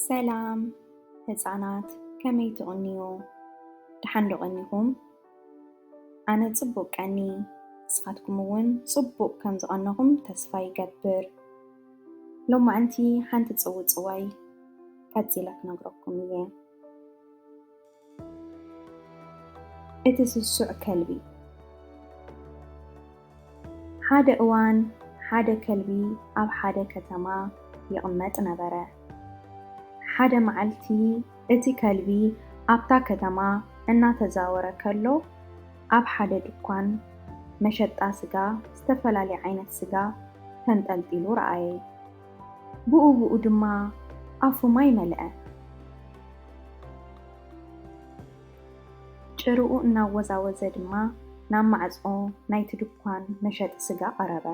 ሰላም ህፃናት፣ ከመይ ትቕንዩ? ደሓን ዶ ቀኒኹም? ኣነ ጽቡቕ ቀኒ፣ ንስኻትኩም እውን ጽቡቕ ከም ዝቐነኹም ተስፋ ይገብር። ሎማዕንቲ ሓንቲ ጽውጽዋይ ቀጺለ ክነግረኩም እየ። እቲ ስሱዕ ከልቢ። ሓደ እዋን ሓደ ከልቢ ኣብ ሓደ ከተማ ይቕመጥ ነበረ። ሓደ መዓልቲ እቲ ከልቢ ኣብታ ከተማ እናተዛወረ ከሎ፣ ኣብ ሓደ ድኳን መሸጣ ስጋ ዝተፈላለየ ዓይነት ስጋ ተንጠልጢሉ ረኣየ። ብኡ ብኡ ድማ ኣፉ ማይ መልአ። ጭርኡ እናወዛወዘ ድማ ናብ ማዕጾ ናይቲ ድኳን መሸጢ ስጋ ቀረበ።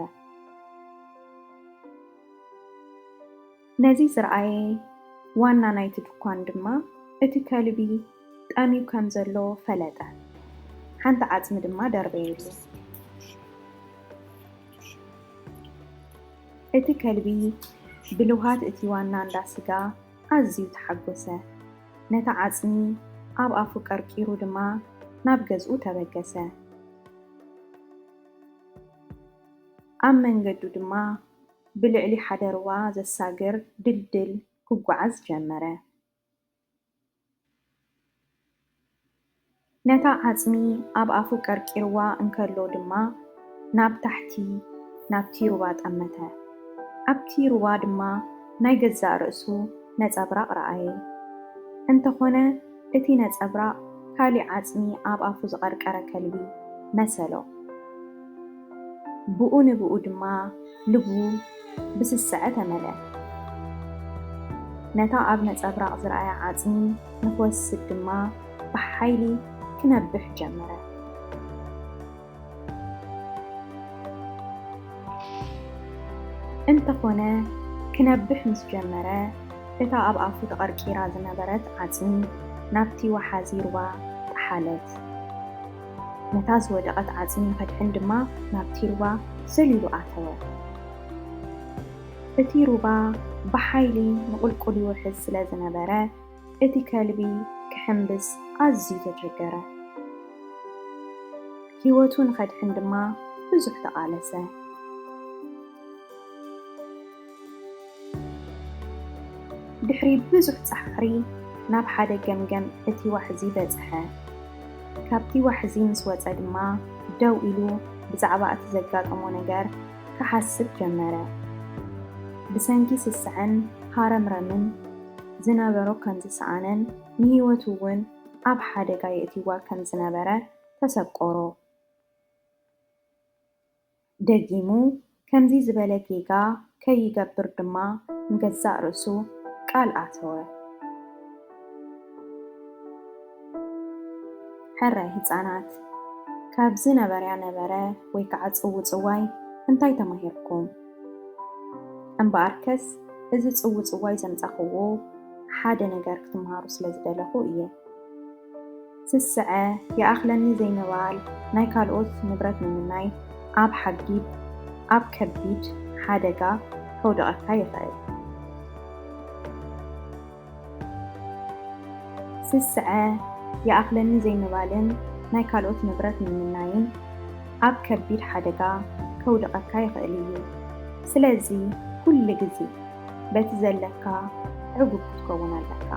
ነዚ ዝረኣየ ዋና ናይቲ ድኳን ድማ፣ እቲ ከልቢ ጠምዩ ከም ዘሎ ፈለጠ። ሓንቲ ዓጽሚ ድማ ደርበየሉ። እቲ ከልቢ ብልውሃት እቲ ዋና እንዳ ስጋ ኣዝዩ ተሓጎሰ። ነታ ዓጽሚ ኣብ ኣፉ ቀርቂሩ ድማ ናብ ገዝኡ ተበገሰ። ኣብ መንገዱ ድማ ብልዕሊ ሓደ ሩባ ዘሳግር ድልድል ክጓዓዝ ጀመረ። ነታ ዓጽሚ ኣብ ኣፉ ቀርቂርዋ እንከሎ ድማ ናብ ታሕቲ ናብቲ ሩባ ጠመተ። ኣብቲ ሩባ ድማ ናይ ገዛእ ርእሱ ነጸብራቕ ረኣየ። እንተኾነ እቲ ነጸብራቕ ካሊእ ዓጽሚ ኣብ ኣፉ ዝቐርቀረ ከልቢ መሰሎ። ብኡ ንብኡ ድማ ልቡ ብስስዐ ተመልአ። ነታ ኣብ ነጸብራቕ ዝረኣያ ዓጽሚ ንኽወስድ ድማ ብሓይሊ ክነብሕ ጀመረ። እንተኾነ ክነብሕ ምስ ጀመረ፣ እታ ኣብ ኣፉ ተቐርቂራ ዝነበረት ዓጽሚ ናብቲ ወሓዚ ሩባ ጠሓለት። ነታ ዝወደቐት ዓጽሚ ንኸድሕን ድማ ናብቲ ሩባ ዘሊሉ ኣተወ። እቲ ሩባ ብሓይሊ ንቑልቁል ይውሕዝ ስለ ዝነበረ፣ እቲ ከልቢ ክሕምብስ ኣዝዩ ተቸገረ። ህይወቱ ንኸድሕን ድማ ብዙሕ ተቓለሰ። ድሕሪ ብዙሕ ጻዕሪ ናብ ሓደ ገምገም እቲ ዋሕዚ በጽሐ። ካብቲ ዋሕዚ ምስ ወጸ ድማ ደው ኢሉ ብዛዕባ እቲ ዘጋጠሞ ነገር ክሓስብ ጀመረ። ብሰንኪ ስስዐን ሃረምረምን ዝነበሮ ከም ዝሰኣነን ንህይወቱ እውን ኣብ ሓደጋ የእትይዋ ከም ዝነበረ ተሰቆሮ። ደጊሙ ከምዚ ዝበለ ጌጋ ከይገብር ድማ ንገዛእ ርእሱ ቃል ኣተወ። ሕራይ ህጻናት፣ ካብዚ ነበረያ ነበረ ወይ ከዓ ጽውጽዋይ እንታይ ተማሂርኩም? እምበኣርከስ እዚ ጽውጽዋይ ዘምጻኽዎ ሓደ ነገር ክትምሃሩ ስለ ዝደለኹ እየ። ስስዐ ይኣኽለኒ ዘይምባል ናይ ካልኦት ንብረት ምምናይ ኣብ ሓጊድ፣ ኣብ ከቢድ ሓደጋ ከውድቐካ ይኽእል። ስስዐ ይኣኽለኒ ዘይምባልን ናይ ካልኦት ንብረት ምምናይን ኣብ ከቢድ ሓደጋ ከውድቐካ ይኽእል እዩ። ስለዚ ኩሉ ግዜ በቲ ዘለካ ዕጉብ ክትከውን ኣለካ።